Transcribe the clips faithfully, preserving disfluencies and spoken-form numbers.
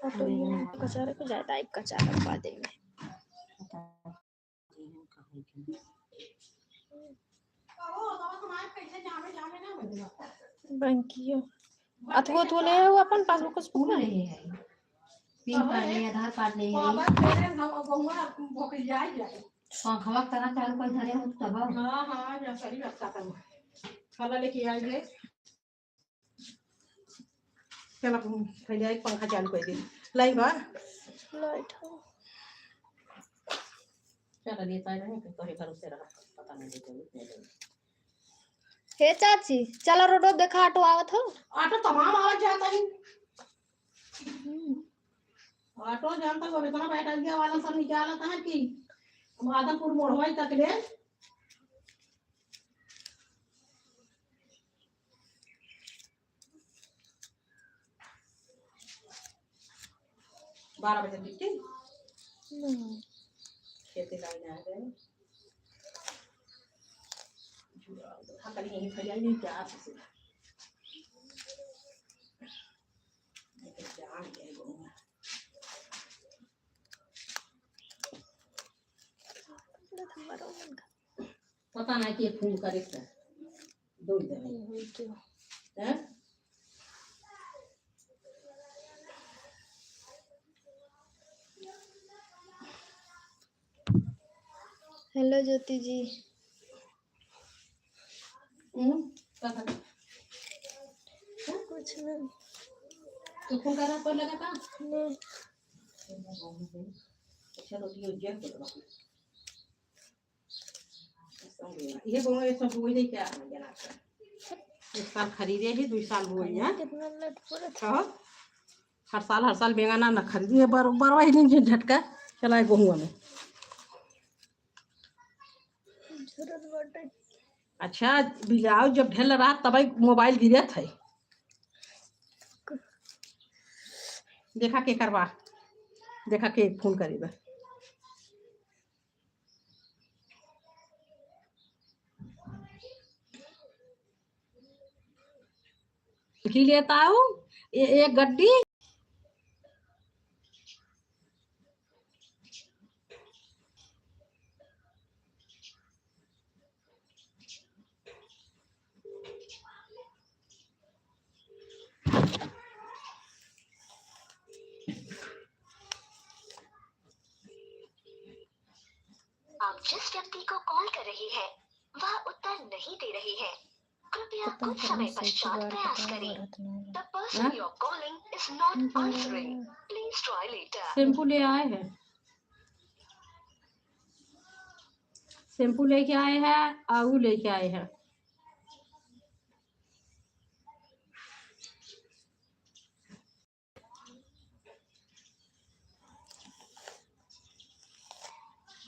कचरा को जाए, टाइप कचरा बा देंगे। बैंकियो। अथुआ, अथुआ ले आओ अपन पासबुक, पासबुक। ले है। पैन कार्ड ले, आधार कार्ड ले है। बाबा तेरे हम बहुआ भोकरिया जाए। पंखवा करा चालू कर धरे हो तब। हाँ, हाँ, या सही रखता था। खाना लेके आइए। चल, अब हम पहले एक पंखा चालू कर दे। लाइट बा? लाइट हो। चल, अभी तो रहे, फिर तोरे भरोसे रहा, पता नहीं देते, नहीं देते। हे चाची, चला रोडो देखा, ऑटो आवत हो। ऑटो तमाम आवत जाता है। हम्म। ऑटो जानता हो, इतना बैठा गया वाला सब निकालता है कि माधवपुर मोड़वा तक ले। बारह बजे छुट्टी। हम्म। खेती लाइन आ गए। जुड़ा, हाँ, कल यहीं खड़ी आई, नहीं क्या आपसे? नहीं तो जान गए घूमना। पता नहीं के फोन करे था। दो जने। ये हुई तो। हैं? हेलो ज्योति जी। हम्म, पता नहीं। कुछ नहीं। तू फोन करना पर लगा था? नहीं। अच्छा, तो ये उज्जैन को लगा। ये बोलो, ये सब बोई नहीं क्या? एक साल खरीदे ही, दुई साल बोई है। कितना लेट पूरा। कहो? हर साल, हर साल बेंगाना ना खरीदी है, बर-, बरवा ही दिन झटका चलाए गोहुआ में। जरूरत बाटे। अच्छा, बिलाव जब ढेर रहा, तब मोबाइल गिरत है। देखा के करवा, देखा के फोन करेगा। की लेता हूँ ए-, एक गड्डी। आप जिस व्यक्ति को कॉल कर रही हैं, वह उत्तर नहीं दे रही है। कृपया कुछ समय पश्चात प्रयास करें। The person you're calling is not answering. Please try later. शैम्पू ले आए हैं, शैम्पू लेके आए हैं, आऊ लेके आए हैं।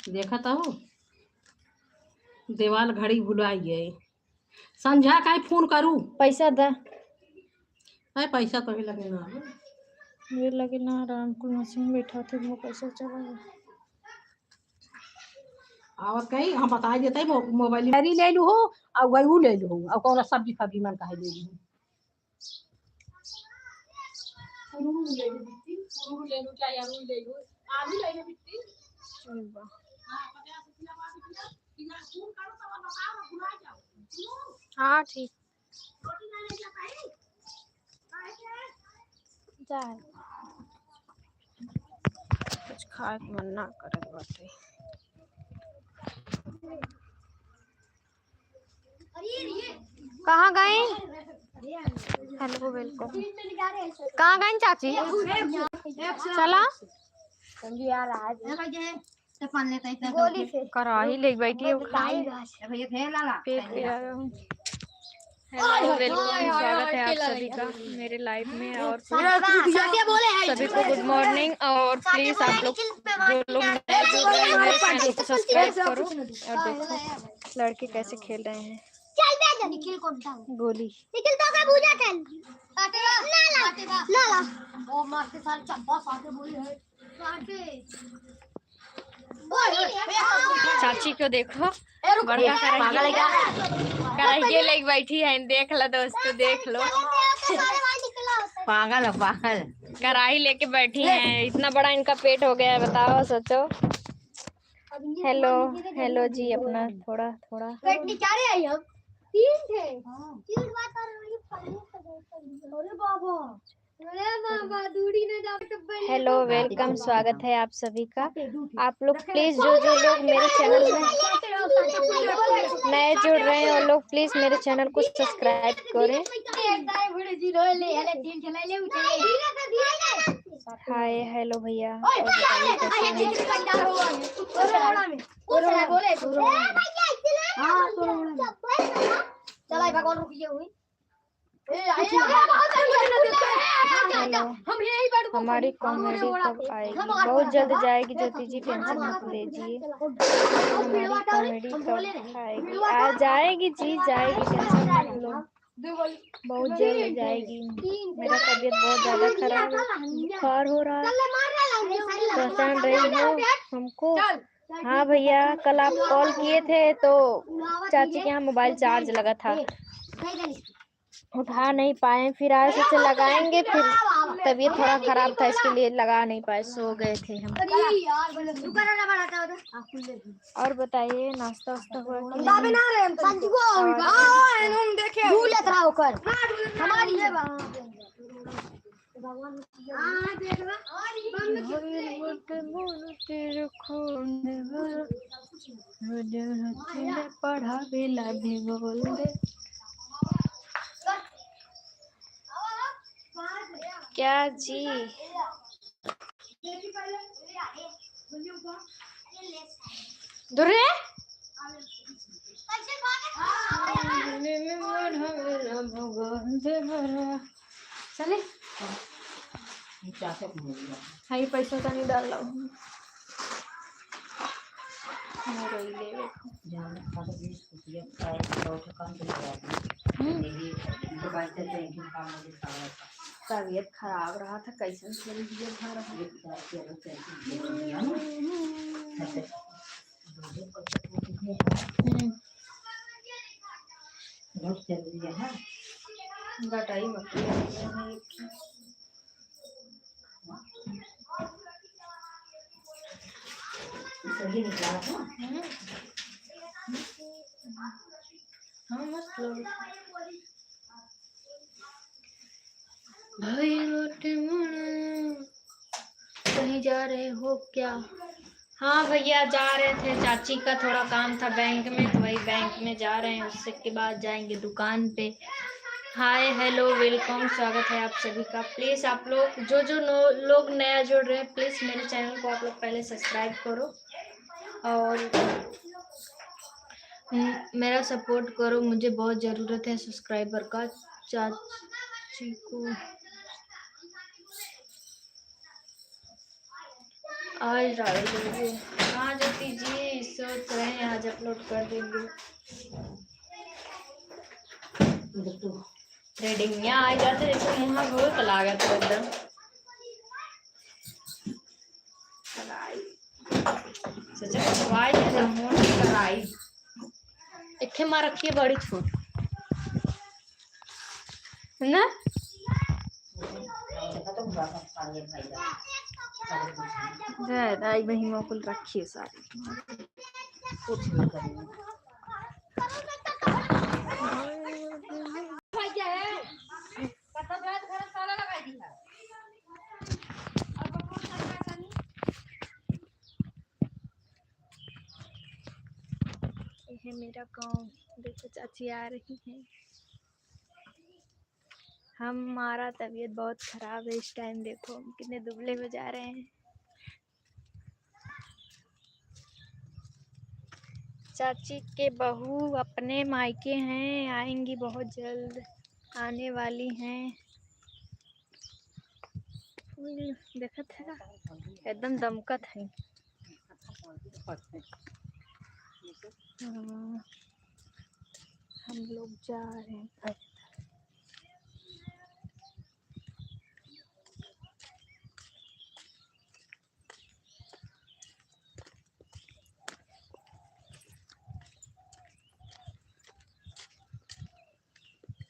देखत हो, देवाल घड़ी भुलाई गए। संझा काहे फोन करू? पैसा दा। अरे, पैसा तो भी लगे ना। ये लगे ना, राम कुल मशीन बैठा थे, वो कैसे चला? आवत कहीं हम बता देते हैं, मो-, मोबाइल। हरी ले लू हो, और वही ले लू हो, और कौन सब्जी फब्जी मन काहे ले लू हो? फुरुरु ले लू बिट्टी, फुरुरु ले लू, चाहे अरुई ले लू, आलू ले लू बिट्टी। ठीक बा। हाँ, पचास रुपया, पाँच रुपया, बिना फोन करो तो बताओ, भुला जाओ। सुनो। हाँ, ठीक। रोटी ना ले जाता है? काहे के? जाए। कुछ खाए के मन ना करत बाटे। कहाँ गई? हेलो, वेलकम। कहाँ गई चाची? चला। कराही ले बैठी है, खाई। पेट पिराया हूँ। हेलो, वेलकम, स्वागत है आप सभी का मेरे लाइव में। और सभी को गुड मॉर्निंग। और प्लीज आप लोग जो लोग नए जुड़ रहे हैं, मेरे चैनल को सब्सक्राइब करो। और देखो लड़के कैसे खेल रहे हैं। चल बे, निखिल को उठा। गोली। निखिल तो का भूजा खेल। काटे बा। ना ला। काटे बा। ना ला। ओ मार के सारे चब्बा साथे बोले है। काटे। चाची को देखो, ए, रुक, बड़का ए, पागल है क्या? कराही लेके बैठी है, देख लो दोस्तों, देख लो। पागल है, पागल। कराही लेके बैठी हैं, इतना बड़ा इनका पेट हो गया है, बताओ, सोचो। हेलो, हेलो जी, अपना थोड़ा, थोड़ा। पेट निकाले आई हम। तीन थे। तीन बार कर रही हूँ, पनीर तो बहुत कर दिया। अरे बाबा, अरे बाबा, दूरी में जाके तो बड़ी हेलो, वेलकम, स्वागत है आप सभी का। आप लोग प्लीज, जो जो लोग मेरे चैनल में नए जुड़ रहे हैं, वो लोग प्लीज मेरे चैनल को सब्सक्राइब करें। हाय, हेलो भैया, और बताइए कैसे हैं? चला भगवान, रुकिए हुई। हेलो, हमारी कॉमेडी कब आएगी? बहुत जल्द जाएगी ज्योति जी, टेंशन मत लीजिए। हमारी कॉमेडी कब आएगी? आ जाएगी जी, जाएगी, टेंशन मत लो, बहुत जल्द जाएगी। मेरा तबीयत बहुत ज़्यादा खराब है, बुखार हो रहा है, पहचान रही हो हमको? हाँ भैया, कल आप कॉल किए थे तो चाची के यहाँ मोबाइल चार्ज लगा था, उठा नहीं पाए, फिर आज सोचे लगाएंगे, फिर तबीयत थोड़ा खराब था, इसके लिए लगा नहीं पाए, सो गए थे हम। और बताइए, नाश्ता वास्ता हुआ कि नहीं? भइल बाटे मन तेरे खून में, रोज रोज में पढ़ावेला भी बोल दे। क्या जी? दूर रे। चले। हाँ, ये पैसा तो नहीं डाल लो। मोरई लेवे। हम्म। तबीयत खराब रहा था, कैसन चल दिए घर। हम्म। गटाई मत। हम्म। हाँ, मस्त लगे। भइल बाटे मन। कहीं जा रहे हो क्या? हाँ भैया, जा रहे थे, चाची का थोड़ा काम था बैंक में, तो वही बैंक में जा रहे हैं, उससे के बाद जाएंगे दुकान पे। हाय, हेलो, वेलकम, स्वागत है आप सभी का। प्लीज आप लोग जो जो नो-, लोग नया जुड़ रहे हैं, प्लीज मेरे चैनल को आप लोग पहले सब्सक्राइब करो और म-, मेरा सपोर्ट करो, मुझे बहुत ज़रूरत है सब्सक्राइबर का। चाची को आज डाल देंगे। हाँ ज्योति जी, सोच रहे हैं आज अपलोड कर देंगे। रेडिंग यहाँ आ जाते जैसे मुँह बहुत लागत है एकदम। कढ़ाई। सोचा कढ़ाई है, मोटी कढ़ाई। एक ठे माँ रखी है बड़ी छोट। है ना? जय दाई बहिन मोकुल रखी है सारी। कुछ ना करेंगे। ये है मेरा गाँव। देखो चाची आ रही हैं। हमारा तबीयत बहुत खराब है इस टाइम। देखो हम कितने दुबले हो जा रहे हैं। चाची के बहू अपने मायके हैं, आएंगी बहुत जल्द, आने वाली हैं। फूल देखत है, एकदम दमकत है। हाँ, हम लोग जा रहे हैं।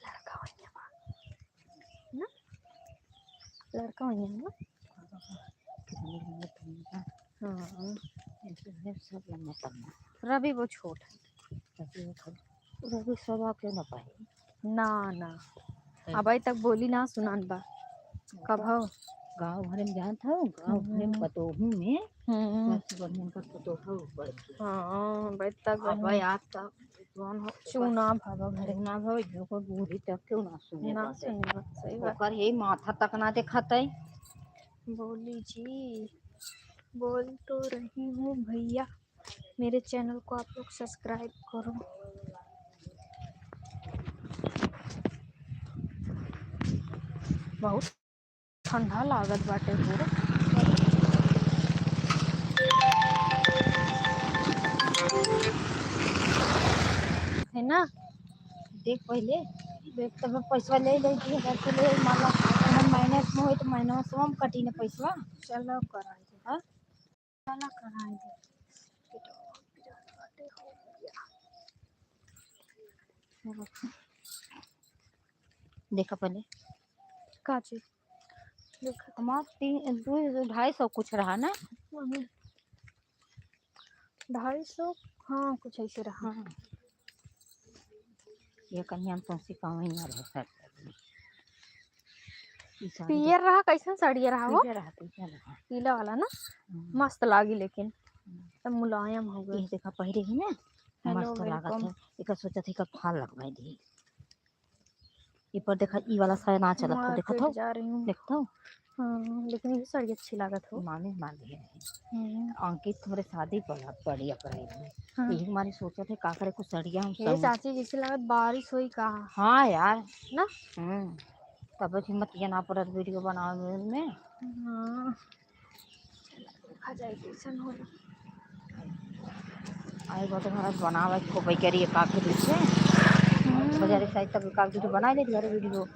लड़का वही बा। ना? लड़का वही है ना? कितने लंबे लंबे। हाँ। ऐसे है सब लंबा लंबा। रवि वो छोट है। रवि वो छोट। रवि सब आके ना पाए। ना, ना। सही। अबे तक बोली ना सुनान बा। कब हो? गाँव भरे में जानत हो, गाँव भरे में हम्म। पतोहू में हम्म। सबसे बढ़िया उनकर पतोहू ऊपर के। हाँ, अबे तक अब बढ़िया। आप तो जौन हो, चूना भावा घरे। चूना भावा, जो कोई बूढ़ी तक के ना सुने ना बाटे। सुने बात, सही बात। ओकर हे माथा तक ना देखात है। बोली जी, बोल तो रही हूँ भैया, मेरे चैनल को आप लोग सब्सक्राइब करो। बहुत ठंडा लागत बाटे हो। है ना? देख पहिले, देख तब पैसा ले ले, दू हजार के ले, मान ला, अगर माइनस में होई तो माइनस में कटी ना पैसा। चलो कराई दे। हाँ? चलो कराई दे। देखा पहिले। का चीज? देखा। हमार तीन, दू, ढाई सौ कुछ रहा ना? हम्म। ढाई सौ, हाँ, कुछ ऐसे रहा। हाँ। ये कन्या हम तुमसे कहूँ ही ना रह सकते। ई साड़ी पियर रहा, कैसन साड़िया रहा हो? पीला रहा, पीला रहा। पीला वाला ना? हम्म। मस्त लागी लेकिन। हम्म। तब मुलायम हो गई। ये देखा पहिरे ही ना, hello, मस्त लागत welcome। है। एकर सोचत है, एकर फाल लगवाई दी। ई पर देखा, ई वाला साया ना चलत हो, market देखत हो? जा रही हूँ। देखत हो? हाँ, लेकिन ये साड़ी अच्छी लागत हो। मामी हमार दिए रहे। हम्म। अंकित हमरे शादी पर बढ़िया करे रहे। हाँ। यही हमारी सोचत है, का करे, कुछ सड़िया हम ये समझ चाची जैसे लागत बारिश होई का? हाँ यार। ना? हम्म। तब हिम्मत ये ना पड़त वीडियो बनावे में। हाँ। देखा जाए कैसन होला। आई बात हमारा बनावे को भाई करिए काफी दिन से। हम्म। बाजारे साइड तक काफी दिन बना ले यार वीडियो।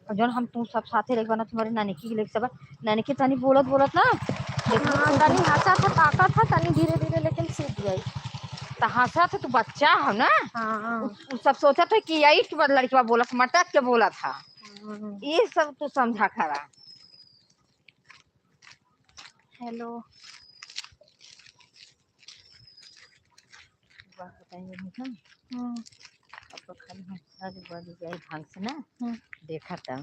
और जौन हम तू सब साथे रह बना तुम्हारे नानी की लेके सब, नानी के तनी बोलत बोलत ना। हाँ, तनी हंसा था, ताकत था, तनी धीरे धीरे लेकिन सीख गई। तो हंसा था, तू बच्चा हो ना। हाँ। उ, उ सब सोचा था कि यही के बाद लड़कवा बोलत, मटक के बोला था। हम्म। ये सब तू समझा खरा। हेलो। बात बताइए भैया। हम्म। अब तो खाली हम आज बज जाए ढंग से ना। हम्म। देखा था।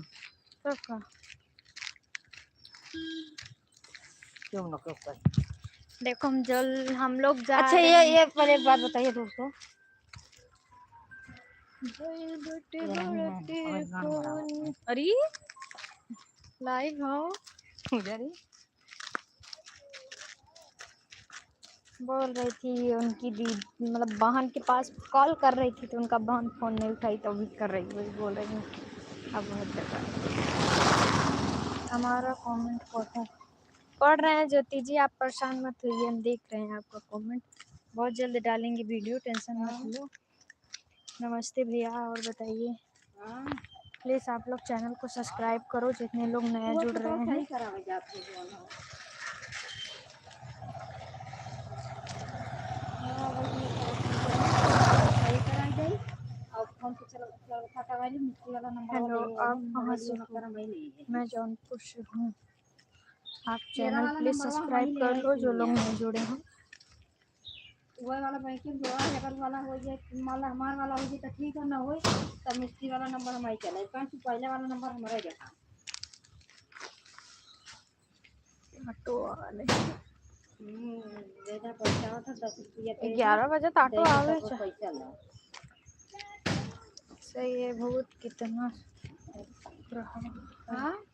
तो का? क्यों ना क्यों कर। देखो हम जल, हम लोग जा अच्छा, रहे ये, हैं। ये पहले एक बात बताइए दोस्तों। गइल बाटे ये नहीं, बड़ा नहीं, और गाना टेलीफोन। अरे, लाइव हो। उधर ही। बोल रही थी उनकी दीदी, मतलब बहन के पास कॉल कर रही थी तो उनका बहन फोन नहीं उठाई, तो अभी कर रही, वही बोल रही हूँ। अब बहुत जगह हमारा कमेंट पढ़ो, पढ़ रहे हैं ज्योति जी, आप परेशान मत होइए, हम देख रहे हैं आपका कमेंट, बहुत जल्द डालेंगे वीडियो, टेंशन मत लो। नमस्ते भैया, और बताइए। हाँ। प्लीज आप लोग चैनल को सब्सक्राइब करो, जितने लोग नया जुड़ रहे हैं। हेलो, आप कहाँ से हो? मैं जौनपुर से हूँ। आप चैनल प्लीज सब्सक्राइब कर लो, जो लोग नए जुड़े हैं। वही वाला बैंक के द्वारा अगर वाला हो जाए, मान ला हमार वाला हो जाए तो ठीक है, ना होए तो मिस्त्री वाला नंबर हमारे चले, काहे कि पहले वाला नंबर हमारे देखा। ऑटो वाले। हम्म, ज्यादा पैसा होता, दस रुपया पे ग्यारह बजे तो ऑटो दे आवे देता, चा- पैसा ला। सही है, बहुत कितना रहा। हाँ?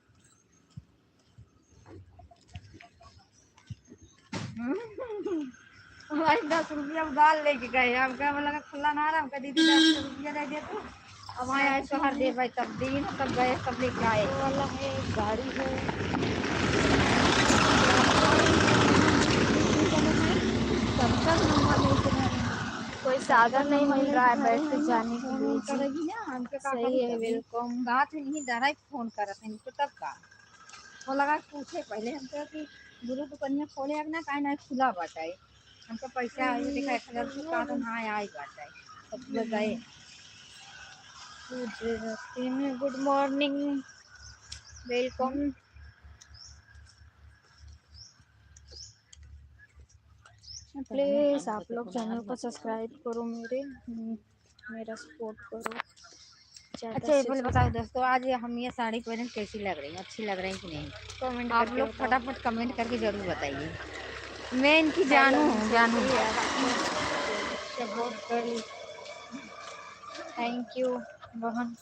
हमारे दस रुपया उधार लेके गए, हमका बोला कि खुला ना रहा, हमका दीदी दस रुपया दे दे तू। अब वहाँ आए तो हर दे भाई, तब दी ना, तब गए, तब लेके आए। वो वाला है, गाड़ी है। तब तक नंबर नहीं सुना। कोई साधन नहीं मिल रहा है बैठ के जाने के लिए। फोन करेगी ना, हमके का सही करी है, तब? वेलकम। कहा थे नहीं, दादा ही फोन करत है, इनको तब का? वो लगा के पूछे पहले हमसे कि गुरु दुकनिया खोले है कि ना, काहे ना खुला बाटे। हमका पैसा आए, देखा एक हजार रुपया का तो ना आए बाटे। तब पूरा गए। गुजराती में गुड मॉर्निंग। Welcome। Please आप लोग channel को subscribe करो मेरे, हम्म, मेरा support करो। ज़्यादा अच्छा, ये से बोले, ज़्यादा बताओ दोस्तों, आज ये हम ये साड़ी पहने कैसी लग रही है, अच्छी लग रही है कि नहीं? Comment आप करके लोग बताओ। फटाफट comment करके जरूर बताइए। मैं इनकी जानू हूँ, जानू। Support कर ली। Thank you बहन।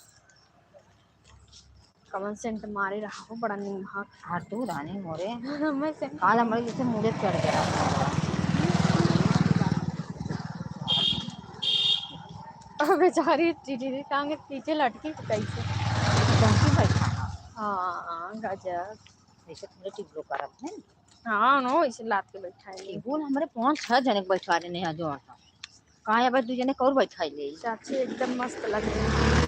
कवन scent मारे रहा हो, बड़ा निम्हक। हाँ, तू रानी मोरे। मैं scent काल हमरे जैसे मुड़े चढ़ गया। अब बेचारी टीटी टांगे पीछे लटकी तो कैसे? कैसे बैठा? हाँ, गजब। ऐसे थोड़े टिकलो करत हैं। हाँ, नो, ऐसे लात के बैठा है। टेबुल हमरे पाँच छह जने के बैठा रहे हैं जो आता। कहाँ अब दू जने के और बैठा ले? चाची एकदम मस्त लग रही है।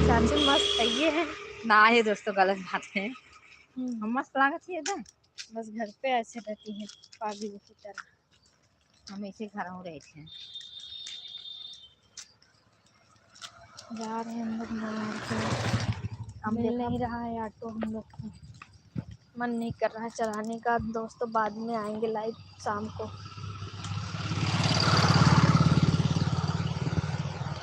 चाची मस्त है ये है। ना, ये दोस्तों गलत बात है। हम्म। हम मस्त लागत है एकदम। बस घर पे ऐसे रहती है पागलों की तरह। हम ऐसे घर में रहते हैं। जा रहे हैं हम लोग मार्केट। हम मिल देखा नहीं रहा है ऑटो हम लोग को। मन नहीं कर रहा है चलाने का। दोस्तों, बाद में आएंगे लाइव शाम को।